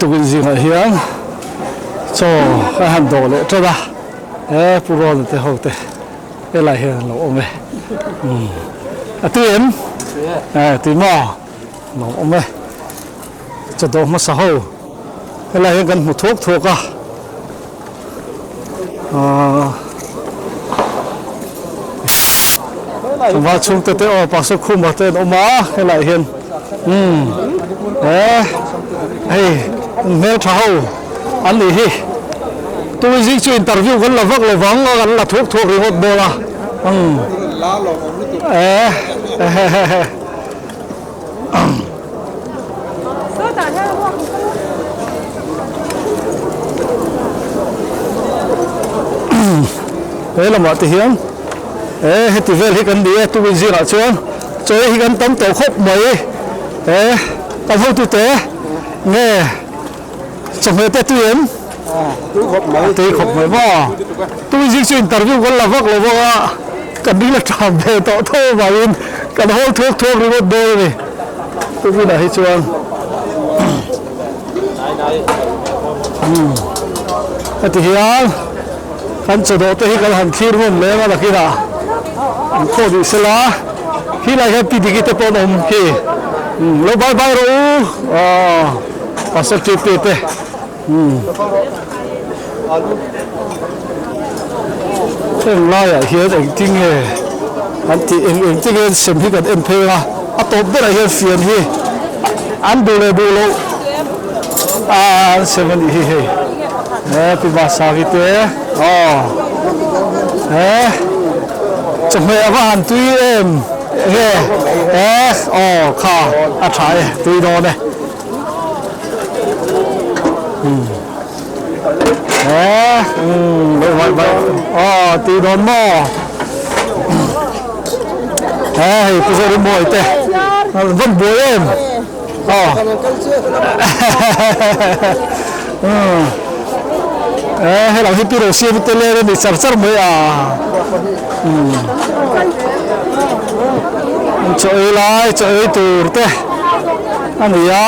Tukin zingah hian chaw kan han dawh leh ṭan a, he Pu Rawna te ho te helai hian an lo awm e. Umm a tui em? E tui maw? A lo awm e. Chaw dawh hmasa ho helai hian kan hmu thuak thuak a. Aaa Tlangval chhungte te aw Pastor Khuma te an awm a helai hian umm he hei an hmeltha ho an nih hi tui zing chu interview kan la vak lo vang a kan la thuak thuak ringawt dawn a umm ehe. He lamah te hian e heti vel hi kan ni e tukin zingah chuan chaw hi kan tam tawh khawp mai e kan hotute nge chawhmeh te tui em tui khawp mai maw tukin zing chu interview kan la vak lo bawk a kan ring la ṭham ve tawh tho avangin kan hawl thuak thuak ringawt dawn a ni tukinah hi chuan heti hian kan chawdawh te hi kan han thlir ngawm lem a nakinah an khaw duh sela khilai hian pi diki te pawh an awm khi lo bye bye rawh u aw pastor TP te Heng laiah hian engtin nge an tih eng engtin nge an sem hi kan en phei a, a tawp berah hian fian hi an duh leh duh loh a an sem a nih hi hei he pi Masaki te aw he chawhmeh a va han tui em nge he aw kha a tha e tui dawn e. Ti dawn maw he hei pu zawri mawi te van buai em aw he lam hi pi ro siam te leng a ni char char mai a chaw ei lai chaw ei tur te a ni a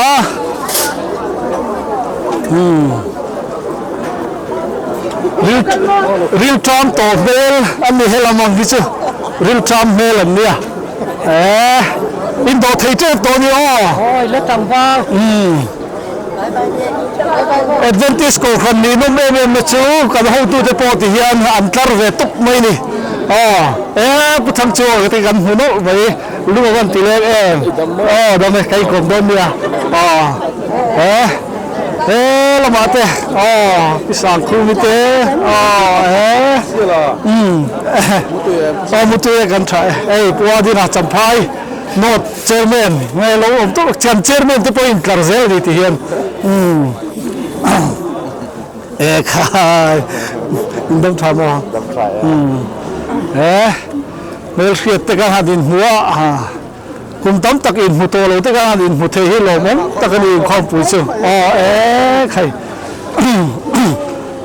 umm ril ril ṭam tawh hmel a ni helam ang hi chu ril ṭam hmel an nia eh in dawh thei tep tawh a ni aw umm Adventist kohhran nih nawm em em na chu kan hotute pawh ti hian an tlar ve tawp mai a ni aw eh Pu Thangchhuak te kan hmu nawlh mai. Lung a van ti leng em? Aw dam e, ka inkawm dawn nia. Aw he he lamah te aw i sang khumi te aw he umm aw mutui e kan tha e. Hei Pu Adina Champhai North Chairman nge lo awm tawh kan Chairman te pawh intlar zel ni ti hian umm e khai in dam tha maw? Umm he. Hmelhriat te ka han inhmu a, kum tam tak inhmu tawh lo te ka han inhmu thei hi lawmawm tak a ni inkhawmpui chu. Aw e khai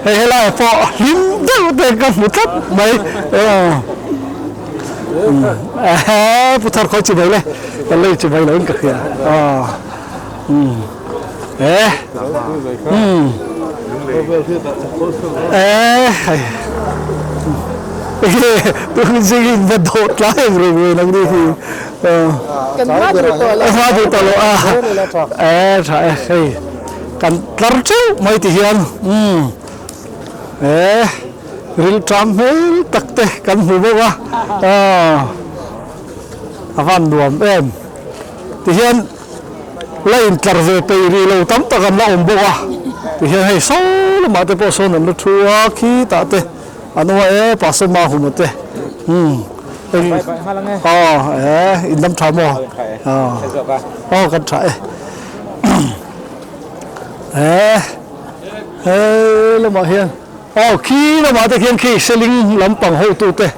hei helai pawh hlim deuh te ka hmu tlat mai aw pu thar khawi chi mai le ka lei chi mai lo in ka hria aw e e hei tun zing in va dawh tlai ang reng reng ang ni hi Kan hma duh tawh lo. Hma duh tawh lo a e tha e hei kan tlar teuh mai ti hian umm e ril ṭam hmel tak te kan hmu bawk a aw a van nuam em ti hian La intlar ve peih rih lo tam tak an la awm bawk a, tihian hei saw lamah te pawh sawn an la thu a, khitah te an awm a e Pastor Mahuma te umm eng aw e in dam tha maw aw aw kan tha e e hei lamah hian aw khi lamah te khian khi seling lampang hotute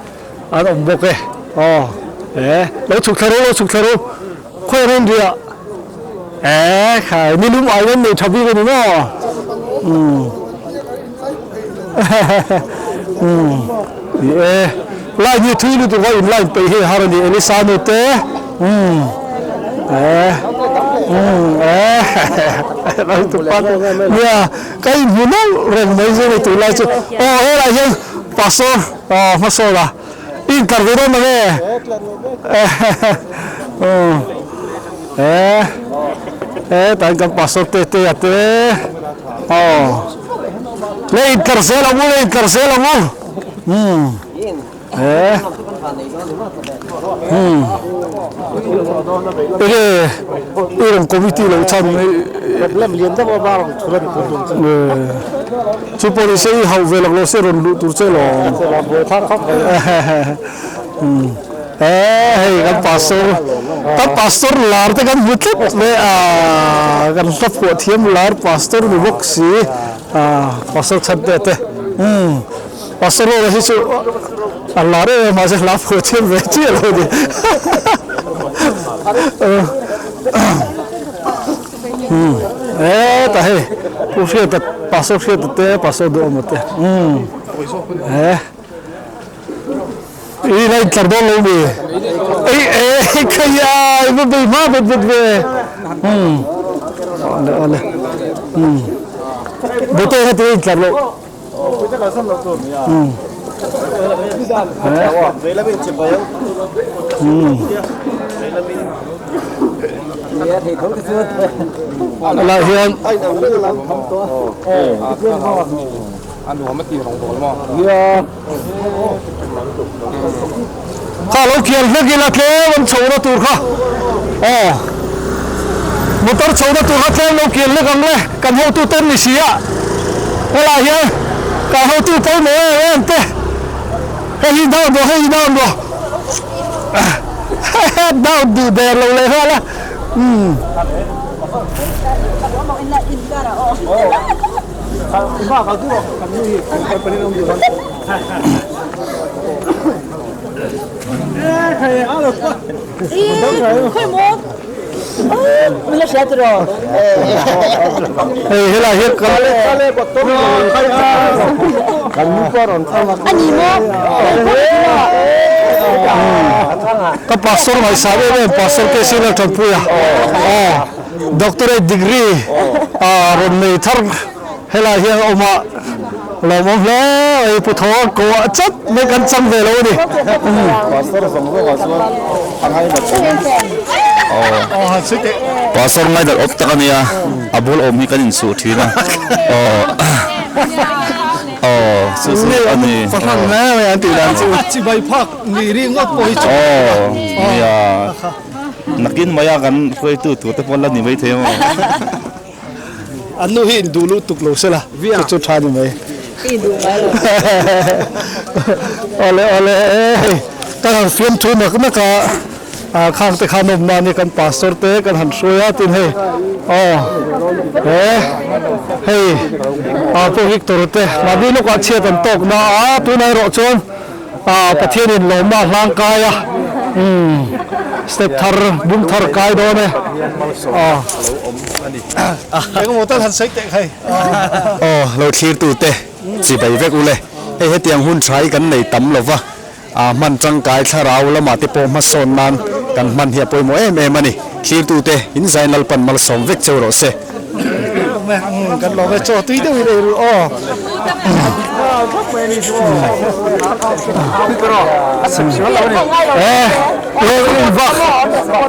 an awm bawk e aw e lo chhuk thla ru lo chhuk thla ru. Khawi ram riah eh khai ni lum ai nan nei tha bik a ni maw umm umm ni e line hi thui lutuk a in line peih hi a har a ni Elisa nu te umm eh Umm eh nia ka inhmu nawlh reng mai zir ni tunlai chu aw helai hian pastor aw hmasawn a i inkar ve dawn mange umm eh eh tah hian kan pastor te te a te aw le inkar zel ang u le inkar zel ang u umm. He hmm enge i rawn committee lo chhan chu pawh ni se i hauh ve lak lo se rawn luh tur che lawm he hei kan pastor kan pastor lar te kan hmu tlat mai a kan hla phuah thiam lar pastor ni bawk si pastor chhan te te umm. Pastor Rola hi chu a lar em em mahse hla phuah thiam ve chiah lo ni. E ta hei Pu Hriata Pastor Hriata te Pastor Duhawma te umm e i la intlar dawn lo mi ei e khaia i va bei hma bet bet ve umm awle awle umm Bute kha ti intlar loh. Helai hian kha lo kial hlek ila tlem an chhohna tur kha aw motor chhohna tur kha tlem lo kial hlek ang le kan hotu ten ni si a helai hian kan hotu pawimawh em em te hei hi down rawh hei hi down rawh down duh der lo leh nghal a umm. Hei helai hian ka pastor ngaihsam em em pastor KC Laltanpuia doctorate degree a rawn nei thar Helai hian a awm a, lawmawm hle mai Pu Thaw a ko ah chat mai kan chang ve lo a ni. Pastor zawng zawng ah chuan a ngainat awm. Aw han sawi teh. Pastor ngainat awm tak a nia, a bul awm hi kan insuh thin a. Aw aw chu chu a ni. Fahran mai mai an tih dan chu. Chibai phak ni ri ngawt pawh hi chu. Aw nia, nakin maia kan hruaitu tur te pawh la ni maithei maw. An nu hi induh luh tuk lo sela chu chu tha ni mai. Awle awle hei kan han fiam thu nak nak a khang te khan awm nan hi kan pastor te kan han hruai a tin hei aw he hei a pawh Victor te mahni lawkah chhiat an tawk na a tunah erawh chuan Pathianin lawmna a hlang kai a, step thar, bung thar kai dawn e. Engemaw tal han sawi teh khai. Aw, lo thlirtute chibai vek ule. Hei hetiang hun tha hi kan nei tam lova, hman tangkai thlarau lamah te pawh hmasawn nan kan hman hi a pawimawh em em a ni. Thlirtute in zain Lalpan malsawm vek cheu rawh se. Kan lawm e, chaw tui deuhin ei ru aw.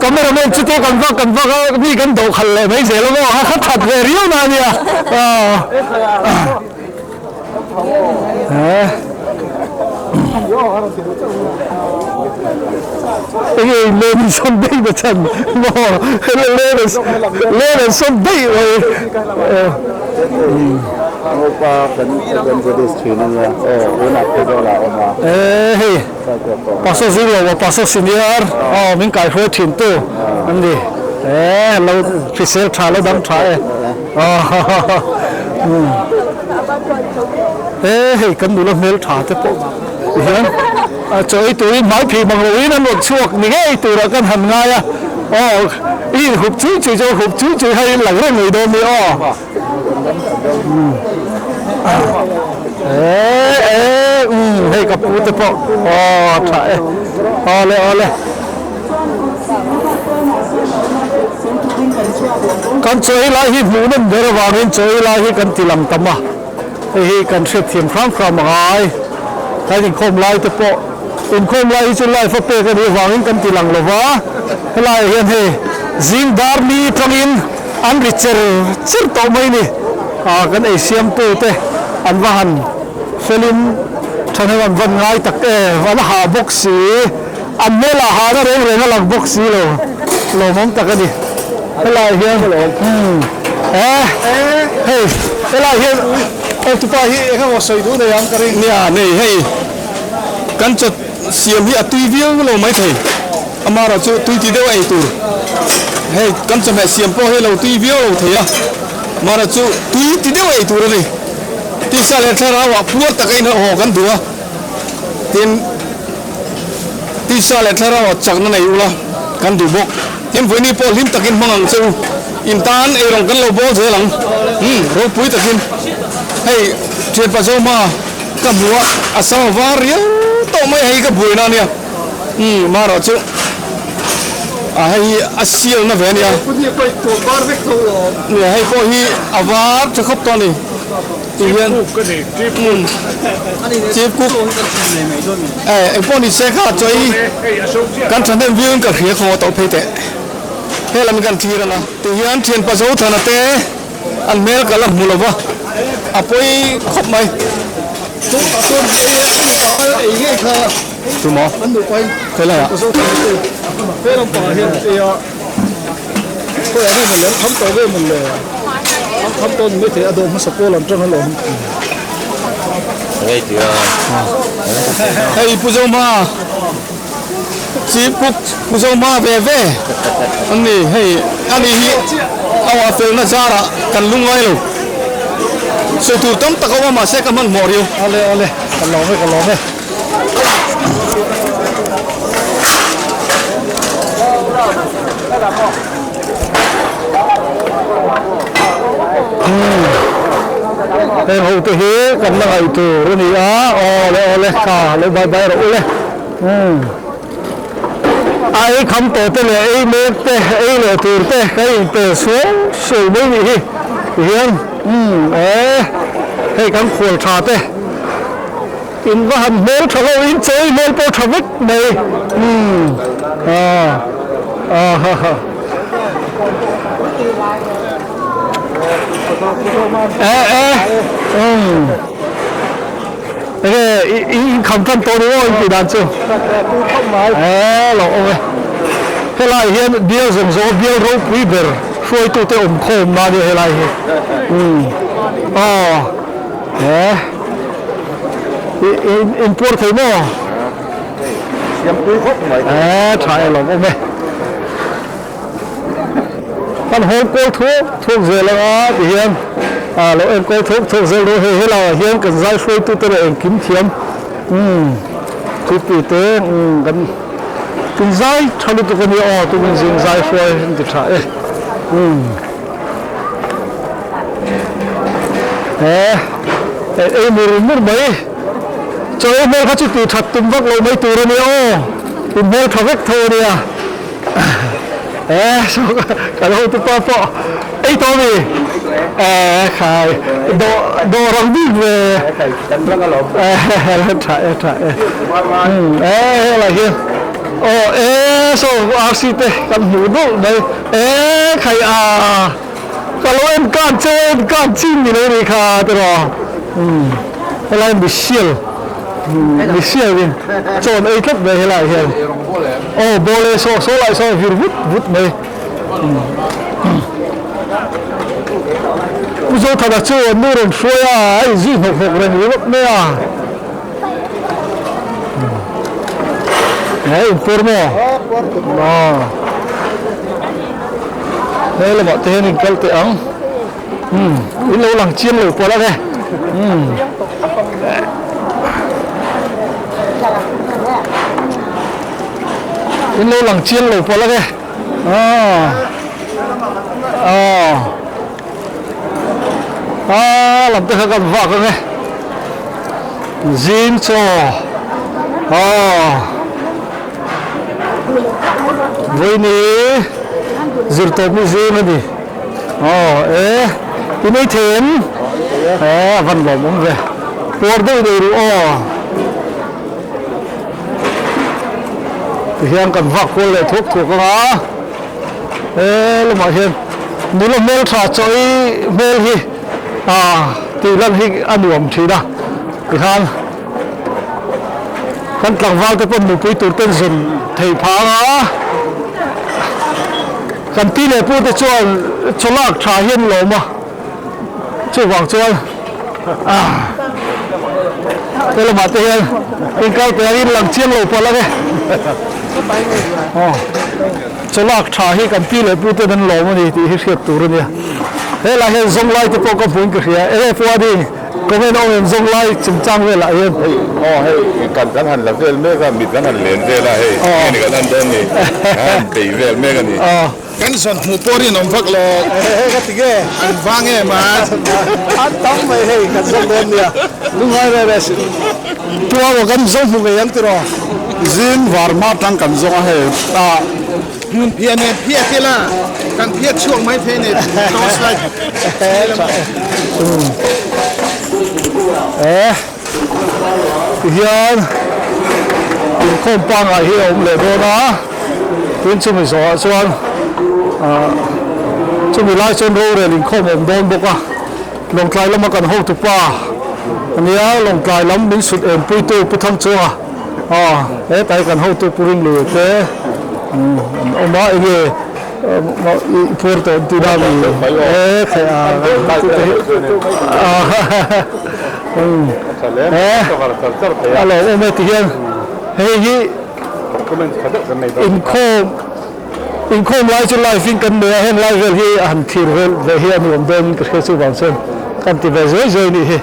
Camera man chu te kan vak kan vak a mi kan do khalh leh mai zel a maw a kha that ve riau na ania. Enge in len in sawn daih na chhan maw len len an sawn daih mai. E hei pastor zir lo a pastor senior aw min kaihruai thin tu an ni e lo hrisel tha lo dam tha e. He hei kan nula hmel tha te pawh tihian a chaw ei turin hmai phih mang loin an rawn chhuak ni ngei turah kan han ngai a aw i inhup chui chui chu hup chui chui hai in lang reng mai dawn ni aw e e um hei ka pu te pawh aw tha e awle awle. Kan chaw ei lai hi hmuh nawm ber avangin chaw ei lai hi kan ti lang tam a, hei hi kan hriatthiam hram hram a ngai. Kan inkhawm lai te pawh inkhawm lai hi chu live a pek a nih avangin kan ti lang lo va, helaiah hian hei zing dar ni tangin an ri cher cher tawh mai ni. Kan ei siamtu te an va han felin thahnem an van ngai tak em, an hah bawk si. An hmelah hahna reng reng a lang bawk si lo, lawmawm tak a ni. Helaiah hian umm eh hei helaiah hian awtupa hi eng emaw sawi duh nei ang ka ring. Nia nei hei kan chaw siam hi a tui viau lo mai thei, amaherawh chu tui ti deuh a ei tur. Hei kan chawhmeh siam pawh hi lo tui viau lo thei a, amaherawh chu tui ti deuh a ei tur a ni. Tisa leh thlarauah puar taka inhaw kan duh a, tin. Tisa leh thlarau ah chakna nei ula kan duh bawk. Tin vawiini pawh hlim takin hmang ang che u. In tan eirawng kan lo bawl zel ang. Umm ropui takin. Hei thianpa Zoma ka hmu a, a sam a var riau tawh mai hei ka buaina ania. Umm marawh chu a hei hi a sialna ve ania. Nia hei pawh hi a var tha khawp tawh a ni. Ti hian umm chief cook eh engpawh ni se kha chaw hi kan thahnem viau in ka hria khaw tawh phei teh helam hi kan thlir ang a ti hian thianpa Zothana te an hmel ka la hmu lo va a pawi khawp mai. Tumaw helai ah. Khawiah nge mawle an kham tawh ve mawle an kham tawh ni maithei a dawh hmasa pawl an tang alawm. Hei Pu Zoma Chief Cook Pu Zoma ve ve an ni hei ani hi a uah felna zarah kan lungngai lo sawi tur tam tak a awm a mahse ka hmanhmawh riau. Awle awle ka lawm e ka lawm e. Heng ho te hi kan la ngaih tur a ni a awle awle kha lo bye bye rawh ule a ei kham tawh te leh ei mek te ei leh tur te ka in pe suau suau mai nih hi tihian e hei kan khual tha te. In va han hmel tha lo in chawi hmel pawh tha vek mai umm ah ah ha ha eh eh umm enge i in kham tan tawh ni maw in tih dan chu eh lo awm e helai hian bial zawng zawng a bial ropui ber hruaitute awm khawm na ania helai hi umm aw eh. In puar thei maw? Siampui khawp mai. Eh, tha e lawm awm e. Kan hawl kawl thuak thuak zel anga ti hian a lo enkawl thuak thuak zel dawn hei helaiah hian kan zai hruaitu te leh engkim thiam umm thupui te umm kan kan zai tha lutuk a nia aw tumin zing zai hruai an ti tha e umm. He ei mur mur mai chaw ei hmel kha chu tih that tum vak lo mai tur a nia aw in hmel tha vek tho a nia he kan hotupa pawh ei tawh mi eh khai dawh dawh rang bik ve eh tha e tha e eh helai hian aw eh saw arsi te kan hmuh deuh mai eh khai a. Ka lo en kan che en kan chin ni lo ni kha tiraw umm helai misial misial in chawn ei tlat mai helai hian aw ball e saw saw lai saw vir vut vut mai Pu Zothana chu an nu rawn hruai a a inzui hnawk hnawk reng ringawt mai a he inpuar maw aw. He lamah te hian in kal teh ang umm in lo lang chiang lo pawh ang e umm in lo lang chiang lo pawh ang e aw aw a lam te kha kan vak ang e zing chaw aw. Vawiini zirtawpni zing a ni. Aw e in ei thei em? E a van lawm awm ve. Puar deuh deuh ru aw. Tihian kan vak kual leh thuak thuak ang a. E lamah hian nula hmeltha chaw ei hmel hi ah tih lan hi a nuam thin a. Tikhan kan tlangval te pawh nupui tur ten zawn theih phah ang a. Kan pi leh pu te chuan chawlak tha hi an lawm a, chuvang chuan he lamah te hian inkal te angin lang chiang lo palh ang e. Chawlak tha hi kan pi leh pu ten an lawm a ni tih hi hriat tur a nia. Helai hian zawnglai te pawh ka hmuin ka hria, enge Fuadi? Comment awm em zawng lai chungchang velah hian. Hei aw hei kan kan han la vel mek a mit kan han len vel a hei nge ni kan han dawn ni kan han bei vel mek a ni. Kan zawn hmuh pawh rinawm vak lo. Hei ka ti nge. An vang em a. An tam mai hei kan zawng dawn nia. Lungngai reh reh si. Tuau kan zawng hmu ngei ang tiraw. Zing var hma tang kan zawng a hei ah. Hmun phiah nen phiah te la kan phiah chhuak mai thei nei torch light Eh tihian inkhawm pangngai hi a awm leh dawn a tin chumi zawhah chuan ah chumi lai chuan rorel inkhawm a awm dawn bawk a Lawngtlai lama kan hotupa ania Lawngtlai lam min sut enpuitu Pu Thangchunga aw hetlai kan hotu Pu Ringlui te an awm a enge i phuar tawh an tih a mi e theih a a lo awm e ti hian hei hi inkhawm inkhawm lai chu live in kan nei a heng lai vel hi a han thlir vel ve hi a nuam dawn in ka hria chuvang chuan kan ti ve zuai zuai a nih hi.